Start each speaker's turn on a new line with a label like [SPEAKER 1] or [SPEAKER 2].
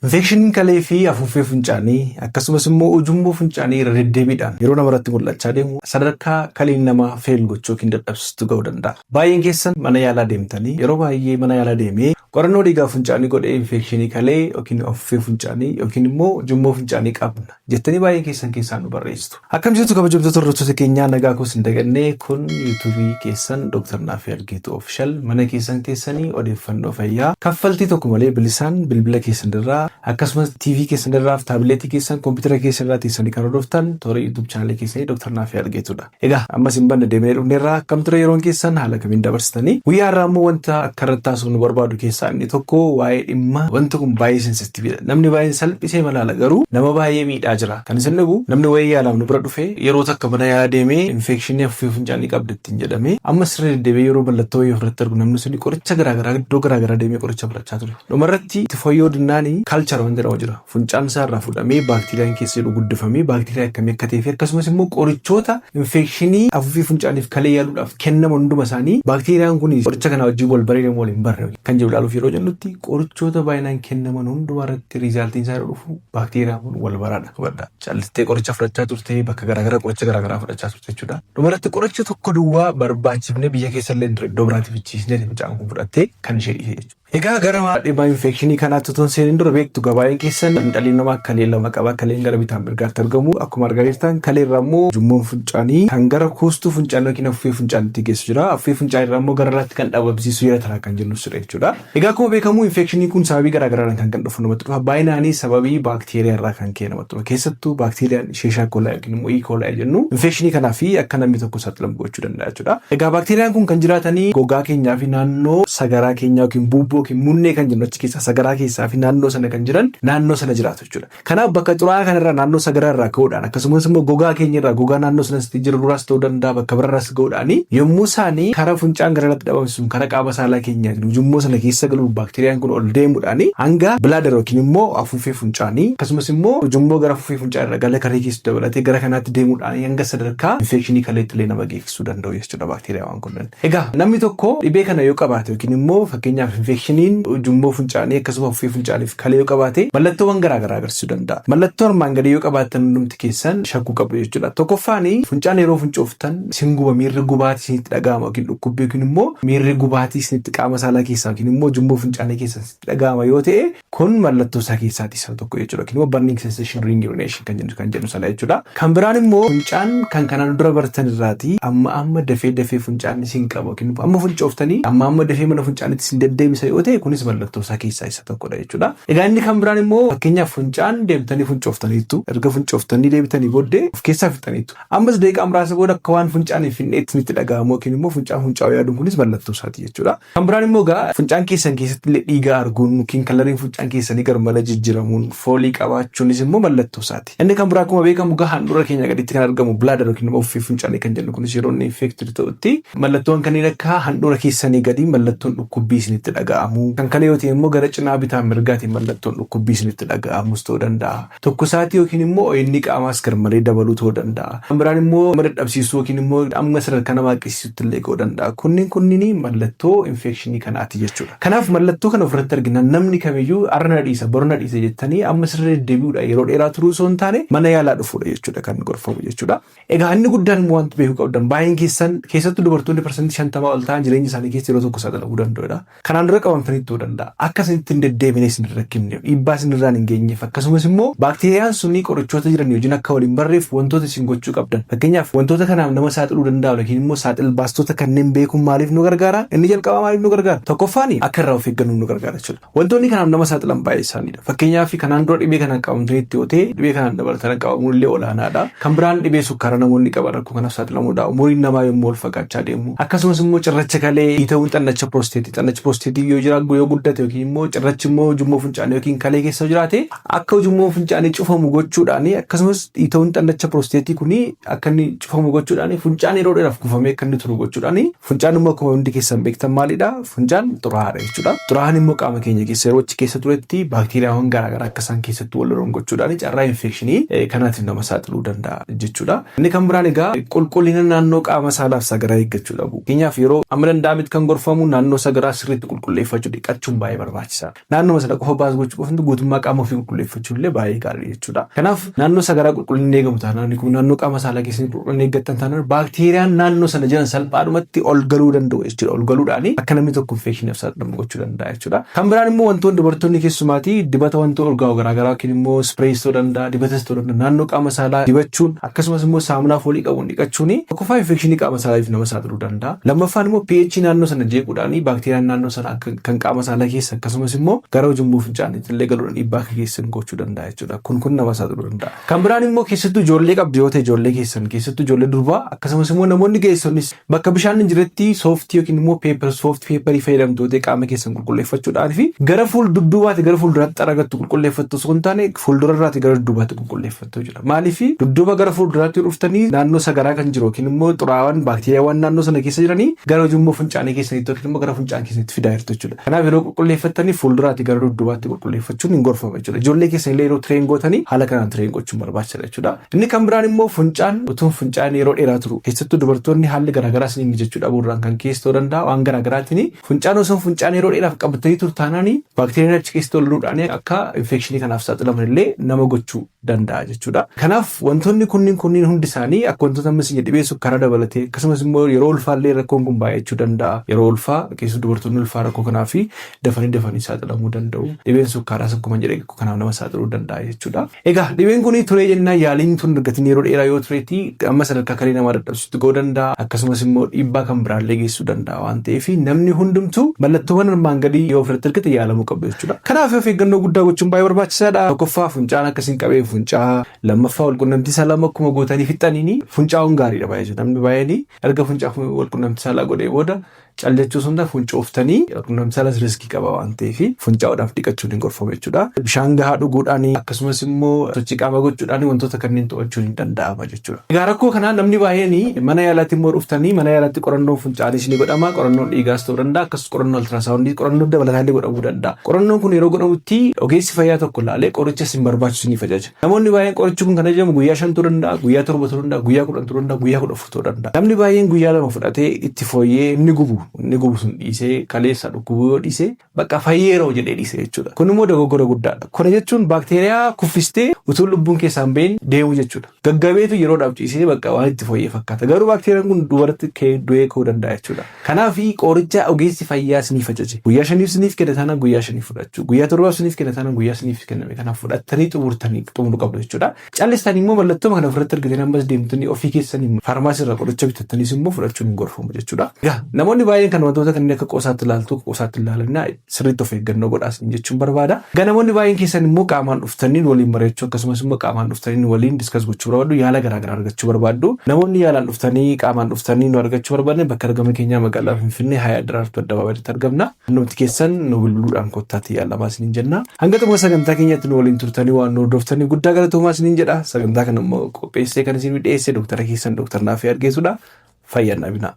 [SPEAKER 1] Infeekshiniin kalee fi afuuffee fincaanii, akkasumas immoo ujummoo fincaanii irra deddeebiidhaan yeroo namarratti mul'achaa deemu, sadarkaa kaleen namaa fail gochuu yookiin dadhabsiistu ga'uu danda'a. Baay'een keessan mana yaalaa deemtanii, yeroo baay'ee mana yaalaa deemee qorannoo dhiigaa fincaanii godhee infekshinii kalee yookiin afuuffee fincaanii yookiin immoo ujummoo fincaanii qabna jettanii baay'een keessan keessaan nu barreessitu. Akkam jirtu, kabajamtoota hordoftoota keenyaa? Nagaa koos hin dagannee. Kun YouTubeii keessan Dr. Naafii Argeetu Official, mana keessan teessanii odeeffannoo fayyaa kaffaltii tokko malee bilisaan bilbila keessan irraa, akkasumas TV keessan irraa fi taabileetii keessan, kompiitara keessan irraa teessanii kan hordoftan toora YouTube channelii keessanii Dr. Naafii Argeetudha. Egaa ammas hin banne, deemnee dhufneerraa. Akkam ture yeroon keessan? Haala kamiin dabarsitanii? Guyyaa har'aa immoo wanta akka irratti haasofnu barbaadu keessaa inni tokko waa'ee dhimma, wanti kun baay'ee sensitiividha. Namni baay'een salphisee malaala, garuu nama baay'ee miidhaa jira. Kan isin dhibu, namni wayii yaalaaf nu bira dhufee, yeroo takka mana yaalaa deemee infekshinii afuuffee fincaanii qabda ittiin jedhamee, amma sirrii deddeebi'ee yeroo mallattoo wayii ofirratti argu namni suni qoricha garaagaraa, iddoo garaagaraa deemee qoricha fudhachaa ture. Dhumarratti itti fooyya'uu dinnaanii culture waan jedhamu jira. Funcaan isaa irraa fuudhamee baakteeriyaan keessa jiru guddifamee baakteeriyaa akkamii akka ta'ee fi akkasumas immoo qorichoota infekshinii afuuffee fincaaniif kalee yaaluudhaaf kennaman hunduma isaanii baakteeriyaan kun qoricha kana wajjin wal baree wal hin barre kan jedhu ilaaluuf yeroo jennutti, qorichoota baay'inaan kennaman hundumaa irratti resultiin isaa yeroo dhufu baakteeriyaan kun wal baraadha. Hubadhaa. Callistee qoricha fudhachaa turte, bakka garaagaraa qoricha garaagaraa fudhachaa turte jechuudha. Dhumarratti qoricha tokko duwwaa barbaachifnee biyya keessa illee iddoo biraatti fichiisnee mucaan kun fudhattee kan ishee dhiise jechuudha. Egaa gara dhibaa infekshinii kanaatti otoo hin seenin dura, beektu gabaayeen keessan, dhalli namaa kalee lama qaba. Kaleen gara bitaan mirgaatti argamu. Akkuma argaa jirtan, kalee irraa immoo ujummoon fincaanii kan gara kuustuu fincaanii yookiin afuuffee fincaaniitti geessu jira. Afuuffee fincaanii irraa immoo gara irraatti kan dhabamsiisu jira kan jennu jira jechuudha. Egaa akkuma beekamu infekshinii kun sababii garaa garaadhaan kan dhufu namatti dhufa. Baay'inaan sababii baakteeriyaa irraa kan ka'e namatti dhufa. Keessattuu baakteeriyaan Escherichia coli yookiin immoo E. coli jennu infekshinii kanaa fi akka namni tokko saaxilamu gochuu danda'a jechuudha. Egaa baakteeriyaan kun kan jiraatanii gogaa keenyaa fi naannoo sagaraa keenyaa yookiin buubboo yookiin munnee kan jennu achi keessaa, sagaraa keessaa fi naannoo sana kan jiran, naannoo sana jiraatu jechuudha. Kanaaf bakka xuraa'aa kanarraa, naannoo sagaraa irraa ka'uudhaan, akkasumas immoo gogaa keenya irraa, gogaa naannoo sanas jiru duraas ta'uu danda'a, bakka biraarraas ka'uudhaan, yommuu isaanii karaa funcaan gara alatti dhabamsiisuun karaa qaama saalaa keenyaatiin ujummoo sana keessa galuun baakteeriyaan kun ol deemuudhaan hanga bladder yookiin immoo afuuffee fincaanii, akkasumas immoo ujummoo gara afuuffee fincaanii irra gara kalee keessatti dabalatee gara kanaatti deemuudhaan hanga sadarkaa infekshinii kaleetti illee nama geessisuu danda'u jechuudha baakteeriyaawwan kunneen. Egaa namni tokko dhibee kana yoo qabaate, yookiin immoo fakkeenyaaf infekshiniin ujummoo fincaanii akkasuma afuuffee fincaaniif kalee yoo qabaate, mallattoowwan garaagaraa agarsiisuu danda'a. Mallattoo armaan gadii yoo qabaattan hundumti keessan shakkuu qabdu jechuudha. Tokkoffaan, funcaan yeroo fincooftan isin guba, miirri gubaatii isinitti dhaga'ama yookiin dhukkubbii yookiin immoo miirri gubaatii isinitti qaama saalaa keessaa yookiin immoo ujummoo fincaanii keessaa isinitti dhaga'ama yoo ta'e, kun mallattoo isaa keessaatii isa tokko jechuudha. Yookiin immoo burning sensation during urination kan jennu sana jechuudha. Kan biraan immoo funcaan kan kanaan dura bartan irraatii amma amma dafee dafee funcaan isin qaba yookiin amma fincooftanii amma amma dafee mana fincaanitti isin deddeebisa yoo ta'e, kunis mallattoo isaa keessaa isa tokkodha jechuudha. Egaa inni kan biraan immoo fakkeenyaaf funcaan deemtanii fincooftaniittu, erga fincooftanii deebitanii booddee of keessaa fixaniittu. Ammas daqiiqaa muraasa booda akka waan fincaaniif finneetti isinitti dhaga'amu yookiin immoo funcaan fincaa'uu yaaduun kunis mallattoo isaati jechuudha. Kan biraan immoo egaa funcaan keessan keessatti illee dhiiga arguun yookiin coloriin funcaan keessanii garmalee jijjiiramuun, foolii qabaachuunis immoo mallattoo isaati. Inni kan biraa akkuma beekamu egaa handhuura keenya gaditti kan argamu bladder yookiin immoo afuuffee fincaanii kan jennu kunis yeroo inni infected ta'utti mallattoon kanneen akka handhuura keessanii gadi mallattoon dhukkubbii isinitti dhaga'amu. Kan kalee yoo ta'e immoo gara cinaa bitaan mirgaatiin mallattoon dhukkubbii isinitti dhaga'amus ta'uu danda'a. Tokko isaatii yookiin immoo inni qaamaas garmalee dabaluu ta'uu danda'a. Kan biraan immoo nama dadhabsiisuu yookiin immoo amma sadarkaa nama haqqisiisutti illee ga'uu danda'a. Kunniin mallattoo infekshinii kanaati jechuudha. Kanaaf mallattoo kana ofirratti arginaan namni kamiyyuu har'a na dhiisa, boru na dhiisa jettanii amma sirra deddeebi'uudhaan yeroo dheeraa turuu osoo hin taane mana yaalaa dhufuudha jechuudha kan gorfamu jechuudha. Egaa inni guddaan immoo wanti beekuu qabdan, baay'een keessan, keessattuu dubartoonni 50% ol ta'an jireenya isaanii keessa yeroo tokko saaxilamuu danda'udha. Kanaan dura qabamtanii ta'uu danda'a. Akka isinitti hin deddeebine, isin hin rakkifne, dhiibbaa isinirraan hin geenyeef, akkasumas immoo baakteeriyaan suni qorichoota jiran wajjin akka waliin barreef wantoota isin gochuu qabdan. Fakkeenyaaf wantoota kanaaf nama saaxiluu danda'u yookiin immoo saaxil baastota kanneen beekuun maaliif nu gargaara? Inni jalqabaa maaliif nu gargaara? Tokkoffaan, akka irraa of eeggannuuf nu gargaara jechuudha. Wantoonni kanaaf nama saaxilan baay'ee isaaniidha. Fakkeenyaaf kanaan dura dhibee kanaan qabamtanitti yoo ta'e, dhibee kanaan dabalataan qabamuun illee olaanaadha. Kan biraan dhibee sukkaara namoonni qaban rakkoo kanaaf saaxilamuudha. Umuriin namaa yommuu ol fagaachaa deemu. Akkasumas immoo cirracha kalee, dhiita'uun xannacha piroosteetii. Xannachi piroosteetii yoo jira yoo guddate yookiin immoo cirrachi immoo ujummoo fincaanii yookiin kalee keessa yoo jiraate, akka ujummoo fincaanii cufamu gochuudhaan, akkasumas dhiita'uun xannacha piroosteetii kuni akka inni cufamu gochuudhaan, funcaan yeroo dheeraaf kuufamee akka inni turu gochuudhaan. Funcaan immoo akkuma hundi keessan beektan maalidha? Funcaan xuraa'aadha jechuudha. Xuraa'aan immoo qaama keenya keessa yeroo achi keessa turetti baakteeriyaawwan garaagaraa akka isaan keessatti wal lolan gochuudhaan carraa infekshinii kanaatiif nama saaxiluu danda'a jechuudha. Inni kan biraan egaa qulqullina naannoo qaama saalaaf sagaraa eeggachuu dhabu. Fakkeenyaaf yeroo amma danda'ametti kan gorfamu naannoo sagaraa sirriitti qulqulleeffachuu. qulqulleeffachuu, dhiqachuun baay'ee barbaachisaadha. Naannoo sana qofa baas gochuu qofni guutummaa qaama ofii qulqulleeffachuu illee baay'ee gaarii jechuudha. Kanaaf naannoo sagaraa qulqullinni eegamu taanaan, naannoo qaama saalaa keessatti qulqullina eeggattan taanaan, baakteeriyaan naannoo sana jiran salphaadhumatti ol galuu danda'u jechuudha. Ol galuudhaan akka namni tokko infekshiniif saaxilamu gochuu danda'a jechuudha. Kan biraan immoo wantoonni dubartoonni keessumaatii dibata wantoota urgaa'u garaagaraa yookiin immoo sprays ta'uu danda'a, dibatas ta'uu danda'a, naannoo qaama saalaa dibachuun akkasumas immoo saamunaa foolii qabuun dhiqachuun tokkoffaa infekshinii qaama saalaatiif nama saaxiluu danda'a. Lammaffaan immoo pH naannoo sana jeequudhaan baakteeriyaan naannoo sana kan qaama saalaa keessa akkasumas immoo gara ujummoo fincaaniitti illee galuudhaan dhiibbaa akka geessisan gochuu danda'a jechuudha. Kun nama saaxiluu danda'a. Kan biraan immoo keessattuu ijoollee qabdu yoo ta'e, ijoollee keessan, keessattuu ijoollee durbaa, akkasumas immoo namoonni geessonis bakka bishaan hin jirretti sooftii yookiin immoo paper, soft paperii fayyadamtoota qaama keessan qulqulleeffachuudhaan fi gara fuul dudduubaatti gara fuulduraatti xaragattu qulqulleeffattu osoo hin taane, fuuldurarraati gara dudduubaatti qulqulleeffattu jira. Maaliif dudduuba gara fuulduraatti dhuftanii naannoo sagaraa kan jiru yookiin immoo xuraawaan baakteeriyaawwan naannoo sana keessa jiranii gara ujummoo fincaanii keessanitti yookiin immoo gara fincaan keessanitti fidaa jirtu jechuudha. Kanaaf yeroo qulqulleeffattanii fuulduraatti gara dudduubaatti qulqulleeffachuun hin gorfama jechuudha. Ijoollee keessan illee yeroo train gootanii haala kanaan train gochuun barbaachisaadha jechuudha. Inni kan biraan immoo funcaan utuun fincaan yeroo dheeraa turu, keessattuu dubartoonni haalli garaagaraa isin mijachuu dhabuurraan kan keessa ta'uu danda'a, waan garaagaraatiin funcaan osoo fincaan yeroo dheeraaf qabatanii turtaanaan baakteeriyaan achi keessa toluudhaan akka infekshinii kanaaf saaxilaman illee nama gochuu danda'a jechuudha. Kanaaf wantoonni kunniin hundi isaanii akka wantoota amma isin dhibee sukkaara dabalatee, akkasumas immoo yeroo ulfaallee rakkoon kun baay'achuu danda'a. Yeroo ulfaa keessattuu dubartoonni ulfaa rakkoo kanaaf dafanii dafanii saaxilamuu danda'u. Dhibeen sukkaaraas akkuma jedhe rakkoo kanaaf nama saaxiluu danda'a jechuudha. Egaa dhibeen kun turee jennaan, yaaliin tun argatin yeroo dheeraa yoo tureetti, amma sadarkaa kalee namaa dadhabsiisutti ga'uu danda'a. Akkasumas immoo dhiibbaa kan biraallee geessisuu danda'a waan ta'eef, namni hundumtuu mallattoowwan armaan gadii yoo ofirratti argate yaalamuu qabu jechuudha. Kanaaf of eeggannoo guddaa gochuun baay'ee barbaachisaadha. Tokkoffaa, funcaan akkasiin qabee funcaa. Lammaffaa, walqunnamtii saalaa akkuma gootanii fixxaniini fincaa'uun gaariidha baay'ee. Namni baay'een erga funcaa walqunnamtii saalaa godhee booda cal jechuu sun fincooftanii, walqunnamtii saalaas riskii qaba waan ta'eef, fincaa'uudhaaf dhiqachuun hin gorfamu jechuudha. Bishaan gahaa dhuguudhaan akkasumas immoo sochii qaamaa gochuudhaan wantoota kanneen to'achuun hin danda'ama jechuudha. Egaa rakkoo kanaa namni baay'een mana yaalaatti immoo dhuftanii, mana yaalaatti qorannoon fincaanis ni godhama, qorannoon dhiigaas ta'uu danda'a, akkasumas qorannoo ultrasoundii, qorannoo dabalataa illee godhamuu danda'a. Qorannoon kun yeroo godhamutti ogeessi fayyaa tokko ilaalee qoricha isin barbaachisu ni ajaja. Namoonni baay'een qorichi kun kan ajajamu guyyaa 5 ta'uu danda'a, guyyaa 7 ta'uu danda'a, guyyaa 10 ta'uu danda'a, guyyaa 14 ta'uu danda'a. Namni baay'een guyyaa 2 fudhatee itti fooyyee inni gubu sun dhiisee, kaleessa dhukkubuu yoo dhiisee, bakka fayyeeroo jedhee dhiise jechuudha. Kun immoo dogoggora guddaadha. Kana jechuun baakteeriyaa kuffistee utuu lubbuun keessaan bahin deemu jechuudha. Gaggabeetu yeroodhaaf ciisee bakka waan itti fooyyee fakkaata. Garuu baakteeriyaan kun dubaratti ka'ee du'ee ka'uu danda'a jechuudha. Kanaaf qoricha ogeessi fayyaa isiniif ajaje, guyyaa 5f isiniif kenne taanaan guyyaa 5f fudhachuu, guyyaa 7f isiniif kenne taanaan guyyaa isiniif kenname kanaaf fudhattanii xumurtanii xumuruu qabdu jechuudha. Callistanii immoo mallattoo kana ofirratti argatanii ammas deemtanii ofii keessanii faarmaasii irraa qoricha bitattaniis immoo fudhachuun hin gorfamu jechuudha. Egaa namoonni baay'een kan wantoota kanneen akka qoosaatti ilaaltu, qoosaatti ilaalinaa, sirriitti of eeggannoo godhaas jechuun barbaada. Egaa namoonni baay'een keessan immoo qaamaan dhuftanii waliin mari'achuu, akkasumas immoo qaamaan dhuftanii waliin discuss gochuu barbaaddu, yaala garaagaraa argachuu barbaaddu. Namoonni yaalaan dhuftanii, qaamaan dhuftanii nu argachuu barbaadan, bakka argama keenyaa magaalaa Finfinnee, Hayaa Daraartuu Addabaabayitti argamna. Nuti keessan nu bilbiluudhaan kottaatti yaalamaa isiniin jenna. Hanga xumura sagantaa keenyaatti nu waliin turtanii waan nu hordoftanii guddaa galatoomaa isiniin jedha. Sagantaa kana immoo qopheessee kan isin dhiyeesse dooktara keessan Dooktar Naafii Argeessudha. Fayyaan dhabinaa.